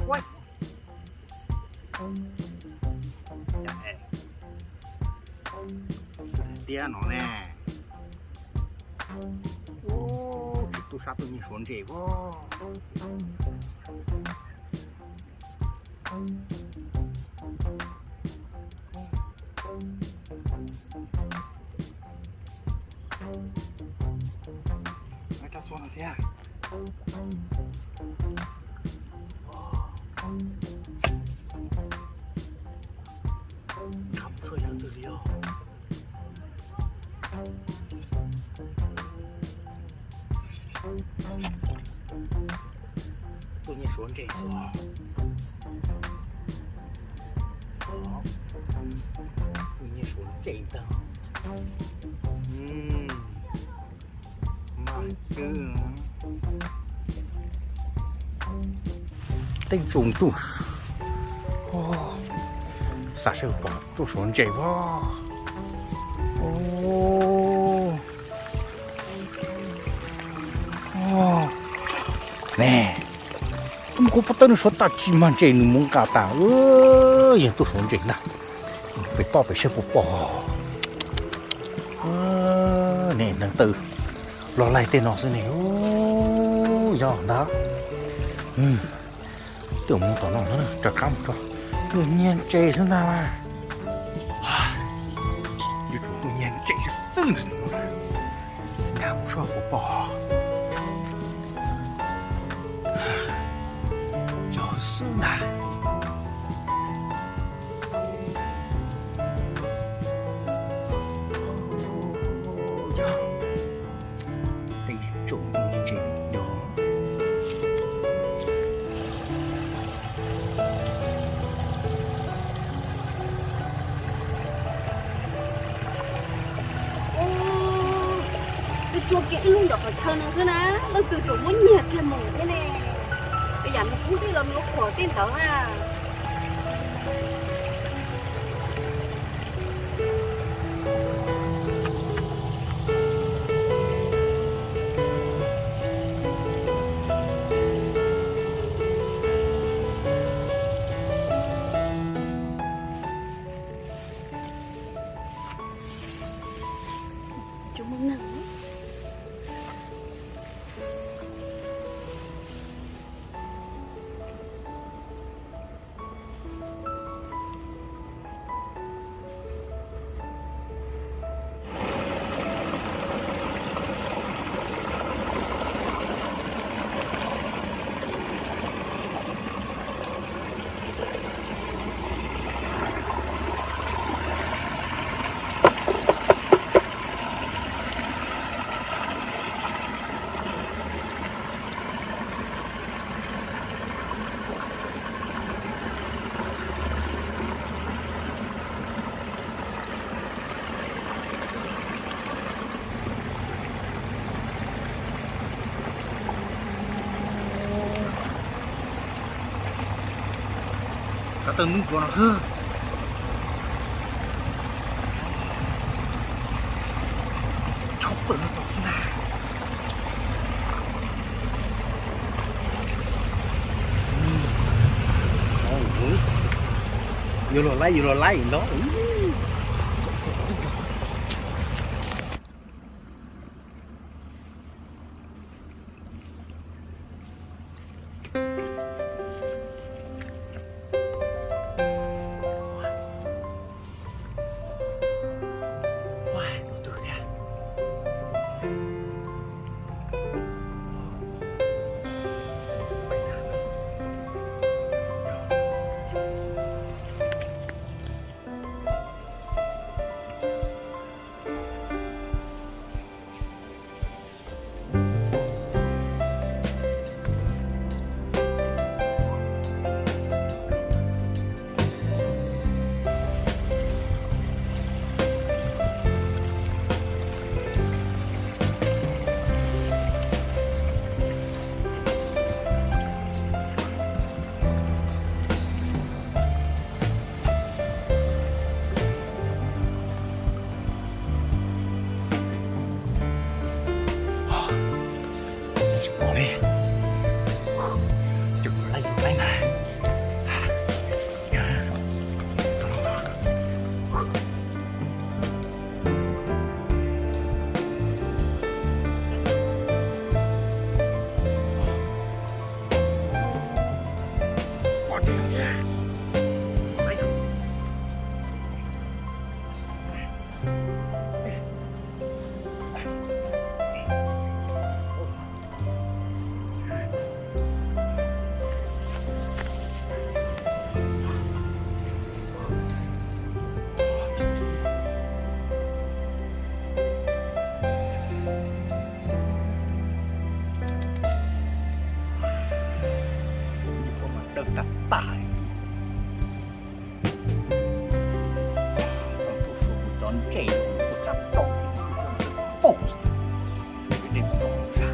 Ua, tiab no ne. Ub, tsis tub sab tuaj nyiag suav ntses as. Rab xua no thiab. Kham xua yog tus li os. Tuaj nyiag suav ntses xwb. Tuaj nyiag suav ntses ntag. Mas xwb. Tej tsoom tub, xav saib puas pom tuaj suav ntses as. Ne, kuv pob tawb nws suav tag tsis mag ntses nws mus nqa tas, yog tuaj suav ntses ntag. Pem toj pem saib puas pom. Ne, neev taw los laig tej no xwb ne. Yog ntag. Twb mus tom no na, rov qab mus tso. Tuaj nyiag ntses xwb ntag mas. Yuav tsum tuaj nyiag ntses xwb xwb ntag. Nyaj mus saib puas pom. Yog xwb ntag. Tej tsoom ntses yog. Ub, twb tsuag kiag ib lub ncov qhov chaw no xwb na, leej twg tseem muab nyiag kiag mus thiab ne. Yam nws pub tij los nws ua qhuas tij ntawd na. Kav tawg ntub ntsuav no xwb. Tshaj plaws no tau xwb na. Yuav luag laib yuav luag laib ntag. Dawb tag tag. Tus suav kuv cov ntsej, kuv rab rau, kuv rab rau, kuv dej txom tag.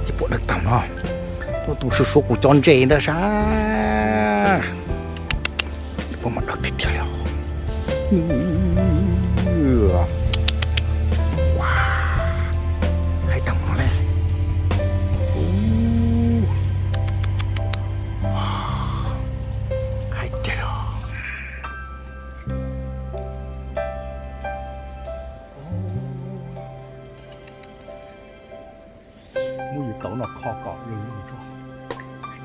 Ces puas dawb tag no, tuaj tus suav suav kuv cov ntsej ntag sas. Puas mas dawb tiag tiag li os. Haib tag no le. Haib tiag li os. Muab yus tau no kho kom zoo zoo tso.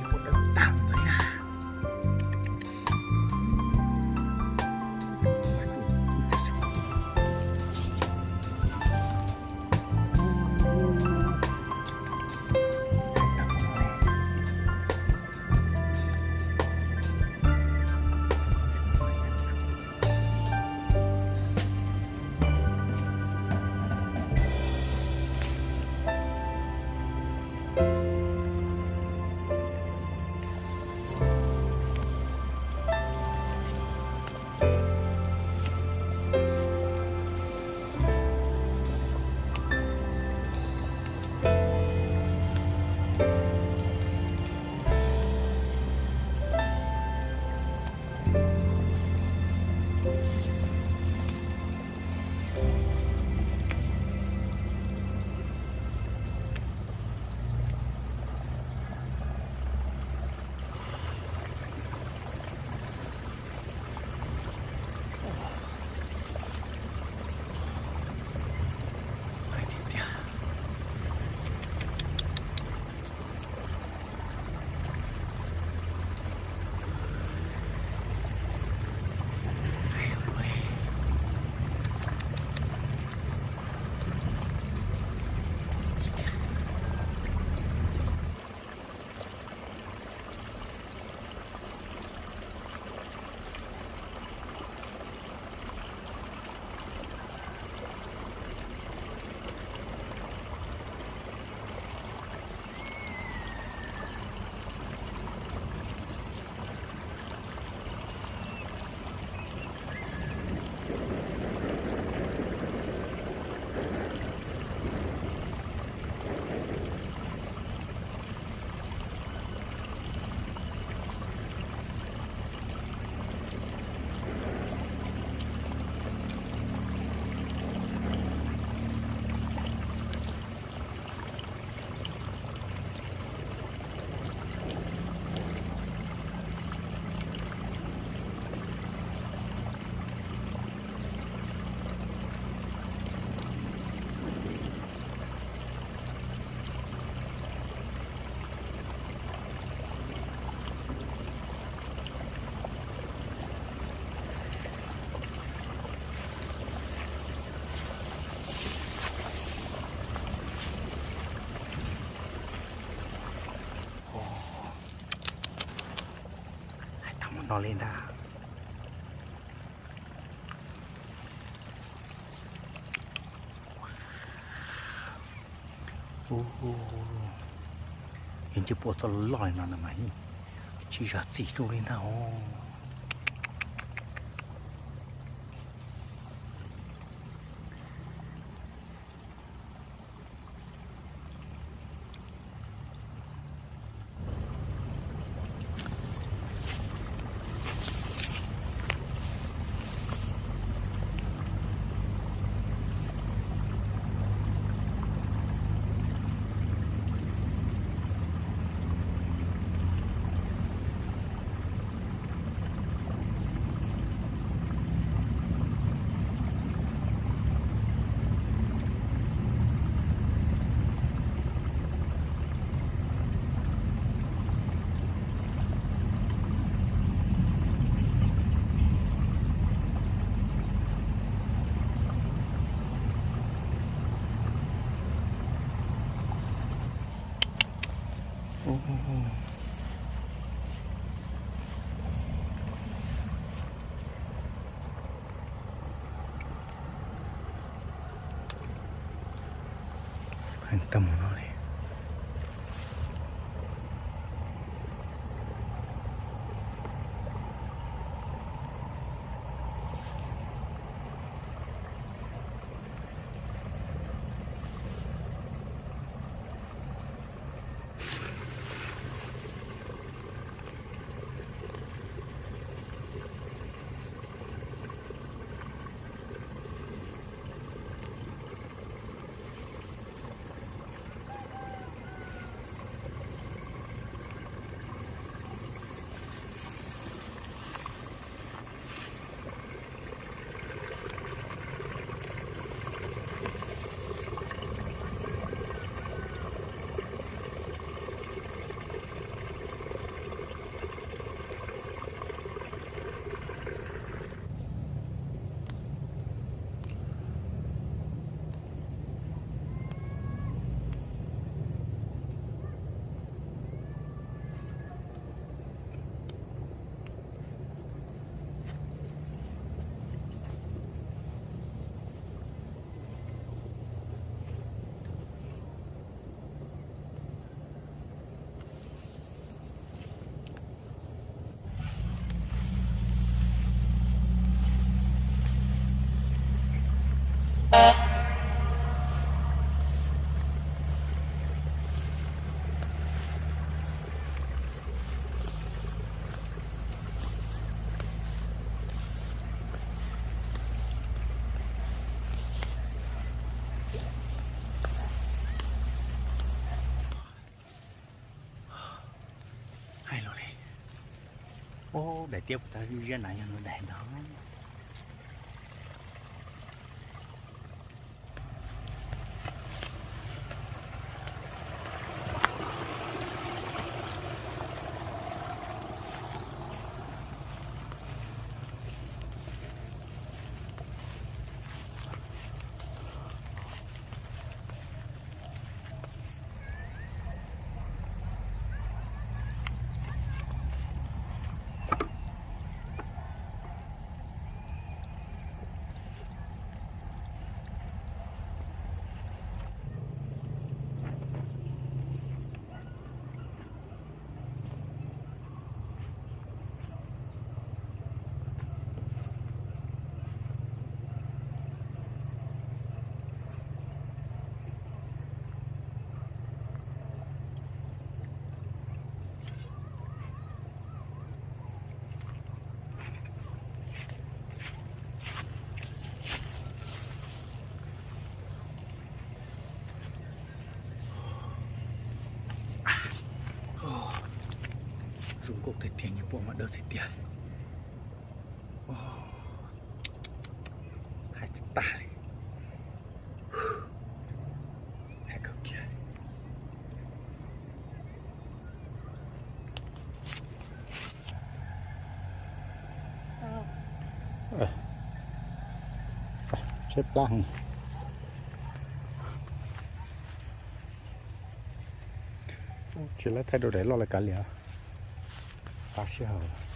Puas dawb tag no li na. Haib tag mus no li ntag. Ub, yog ntsej puab txoj loj no mas tsis zam txim rau li ntag os. Heev tag mus no li. Hais los li, ub, daim tiab puas tau ziab na, yog nws daim ntag. Zoo nkauj tiag tiag, nyias pom mas dawb tiag tiag. Hais tag li, hais kawg kiag. Tshaib plab heev. Tsis lawv thaij rau daim loj li kav liam. Tau sij hawm.